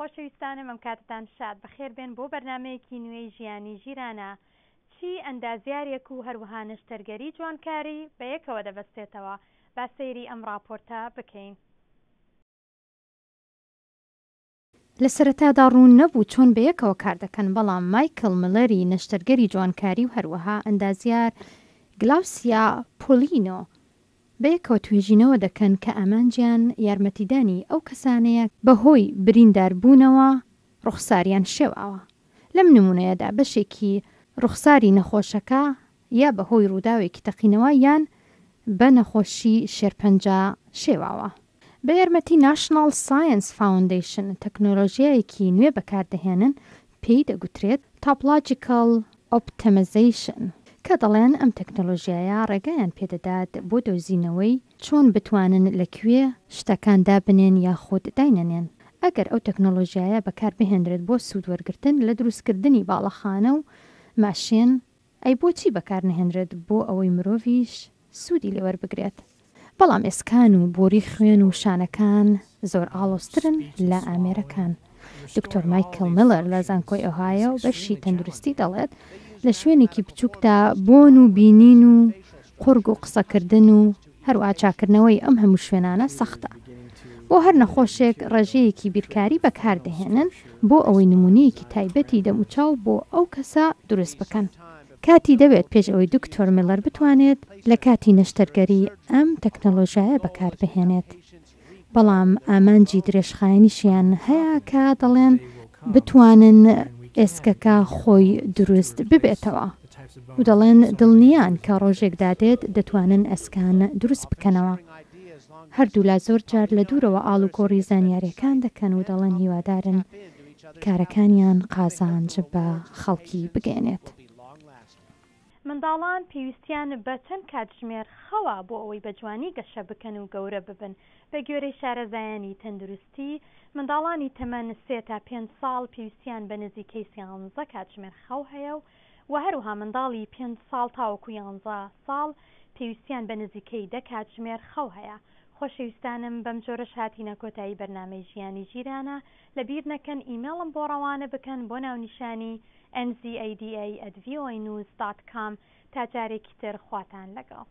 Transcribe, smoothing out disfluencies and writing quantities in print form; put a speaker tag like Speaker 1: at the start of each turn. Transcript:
Speaker 1: خۆشەویستانم ئەم کاتەتان شاد بەخێربێن بۆ بەرنامەیەکی نوێی ژیانی ژیرانە چی ئەندازیارێک و هەروەها نەشتەرگەری جوانکاری بەیەکەوە دەبەستێتەوە با سەیری ئەم ڕاپۆرتە بکەین.
Speaker 2: لە سەرەتادا ڕوون نەبوو چۆن بەیەکەوە کار دەکەن، بەڵام مایکڵ ملەری نەشتەرگەری جوانکاری و هەروەها ئەندازیار گلاوسیا پۆلینۆ بەیەکەوە توێژینەوە دەکەن کە ئامانجیان یارمەتیدانی ئەو کەسانەیە بەهۆی برینداربوونەوە ڕوخساریان شێواوە. لەم نموونەیەدا بەشێکی ڕوخساری نەخۆشەکە یا بەهۆی ڕووداوێکی تەقینەوە یان بە نەخۆشی شێرپەنجە شێواوە. بە یارمەتی ناشناڵ ساینس فاوندەیشن تەکنۆلۆژیایەکی نوێ بەکاردەهێنن پێی دەگوترێت Topological Optimization کە دەڵێن ئەم تەکنۆلۆژیایە ڕێگایان پێدەدات بۆ دۆزینەوەی چۆن بتوانن لە کوێ شتەکان دابنێن یاخود داینەنێن ئەگەر ئەو تەکنۆلۆژیایە بەکاربهێنرێت بۆ سوود وەرگرتن لە دروستکردنی باڵەخانە و ماشێن ئەی بۆچی بەکارنەهێنرێت بۆ ئەوەی مرۆڤیش سوودی لێ وەربگرێت؟ بەڵام ئێسکان و بۆری خوێن و شانەکان زۆر ئاڵۆزترن لە ئامێرەکان. دکتۆر مایکل میڵەر لە زانکۆی ئۆهایۆ بەشی تەندروستی دەڵێت، لە شوێنێکی بچووکدا بۆن و بینین و قوڕگ و قسەکردن و هەروەها چاککردنەوەی ئەم هەموو شوێنانە سەختە. بۆ هەر نەخۆشێک ڕێژەیەکی بیرکاری بەکاردەهێنن بۆ ئەوەی نموونەیەکی تایبەتی دەموچاو بۆ ئەو کەسە دروست بکەن. کاتی دەوێت پێش ئەوەی دکتۆر میڵەر بتوانێت لە کاتی نەشتەرگەری ئەم تەکنەلۆژیایە بەکاربهێنێت، بەڵام ئامانجی درێژخایەنیشیان هەیە کە دەڵێن بتوانن ئێسکەکە خۆی دروست ببێتەوە و دەڵێن دڵنیان کە ڕۆژێک دادێت دەتوانن ئێسکان دروست بکەنەوە. هەردوولا زۆر جار لە دوورەوە ئاڵوگۆڕی زانیارییەکان دەکەن و دەڵێن هیوادارن کارەکانیان قازانج بە خەڵکی بگەیەنێت.
Speaker 1: منداڵان پێویستیان بە چەند کاتژمێر خەوە بۆ ئەوەی بە جوانی گەشە بکەن و گەورە ببن، بە گوێرەی شارەزایانی تەندروستی، منداڵانی تەمەن سێ تا پێنج ساڵ پێویستیان بە نزیکەی سیانزە کاتژمێر خەو هەیە و و هەروەها منداڵی پێنج ساڵ تاوەکو یانزە ساڵ پێویستیان بە نزیکەی دە کاتژمێر خەو هەیە. خۆشەویستانم بەم جۆرەش هاتینە کۆتایی بەرنامەی ژیانی ژیرانە، لەبیر نەکەن ئیمێڵم بۆ ڕەوانە بکەن بۆ ناونیشانی nzada at voanews dot com تا جارێکی تر خواتان لەگەڵ.